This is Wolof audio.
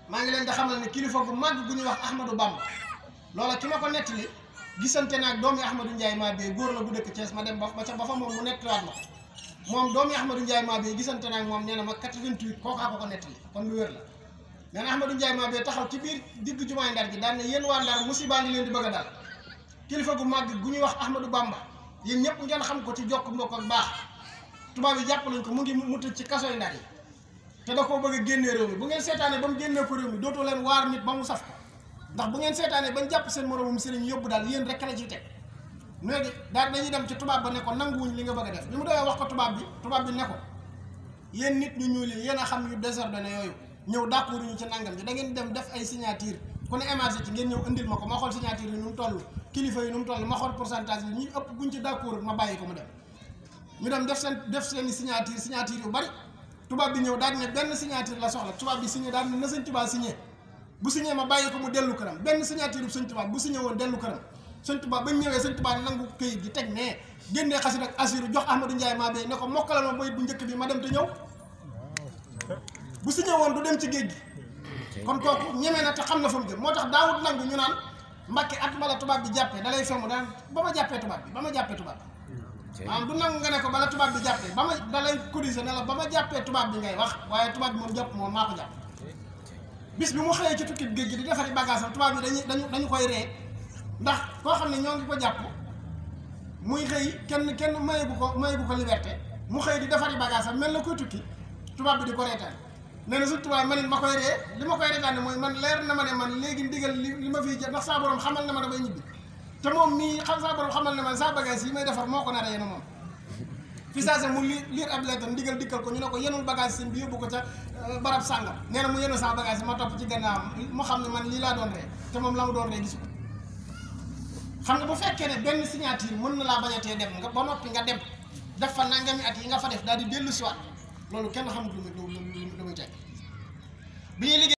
maa ngi leen di xamal ne kilifa gu màgg gu ñuy wax Ahmadou Bamba loola ki ma ko nettali gisante naag doomi Ahmadou Ndiaye Mabé góor la bu dëkk Thiès ma dem ba fa moom mu nettaliwaat ma moom doomi Ahmadou Ndiaye Mabé gisante naag moom nee na ma 88 kookaa ko nettali kon lu wér la nee na Ahmadou Ndiaye Mabé taxaw ci biir digg jumaay Ndar gi daan ne yéen waa Ndar musiba ngi leen di bëgg a dal kilifa gu màgg gu ñuy wax Ahmadou Bamba yéen ñëpp ngeen xam ko ci jokk mbokk ak baax tubaab yi jàpp nañ ko mu ngi mu tëj ci kasoy Ndar yi te da koo bëgg a génnee réew mi bu ngeen seetaanee ba mu génnee ko réew mi dootoo leen waar nit ba mu saf ko ndax bu ngeen seetaanee bañ jàpp seen moromum sëriñ yóbbu daal yéen rek la ciy teg léegi daal dañuy dem ci tubaab ba ne ko nanguwuñ li nga bëgg a def bi mu doyee wax ko tubaab bi ne ko yéen nit ñu ñuul yi yéen a xam yu désordonné yooyu ñëw d'accord ñu ci nangam ji da ngeen dem def ay signature ku ne émargé ci ngeen ñëw indil ma ko ma xool signature yi nu mu toll kilifa yi nu mu toll ma xool pourcentage bi ñu ëpp buñ ci d'accord ma bàyyi ko mu dem ñu dem def seen signature yu bari tubaab bi ñëw daal ne benn signature la soxla tubaab bi signé daal ne na sëñ Tuubaa signé bu signé ma bàyyi ko mu dellu këram benn signature bu sëñ Tuubaa bu signé woon dellu këram sëñ Tuubaa bañ ñëwee sëñ Tuubaa nangu këyit gi teg ne génnee xasida ak asiru jox Ahmadou Ndiaye Mabé ne ko mokkalal ma bayit bu njëkk bi ma dem te ñëw bu signé woon du dem ci géej gi kon kooku ñemee na te xam na fa mu jëm moo tax daawut nangu ñu naan Mbàkke at bala tubaab bi jàppee da lay femm daan ba ma jàppee tubaab bi maanaam du nangu nga ne ko bala tubaab bi jàppee ba ma da lay cotiser ne la ba ma jàppee tubaab bi ngay wax waaye tubaab bi moom jàpp moom maa ko jàpp bis bi mu xëyee ci tukki géej gi di defari bagage am tubaab bi dañu koy ree ndax koo xam ne ñoo ngi ko jàpp muy xëy kenn mayebu ko liberté mu xëy di defari bagage am mel na koy tukki tubaab bi di ko reetaan nee na su tubaab man it ma koy ree li ma koy reetaan ne mooy man leer na ma ne man léegi ndigal li ma fiy jël ndax saa borom xamal na ma damay ñibbi te moom mii xam saa borom xamal ne man saa bagage yi may defar moo ko nar a yéen moom fi saase mu liir ab lettre ndigal dikkal ko ñu ne ko yenul bagage sëñ bi yóbbu ko ca barab sàngam nee na mu yenu saa bagage yi ma topp ci gannaawam mu xam ne man lii laa doon ree te moom la mu doon ree gisu ko xam nga bu fekkee ne benn signature mën na laa bañatee dem nga ba noppi nga dem def fa nangami at yi nga fa def daal di dellu siwaat loolu kenn xamut lu muy teg bi ñuy liggéey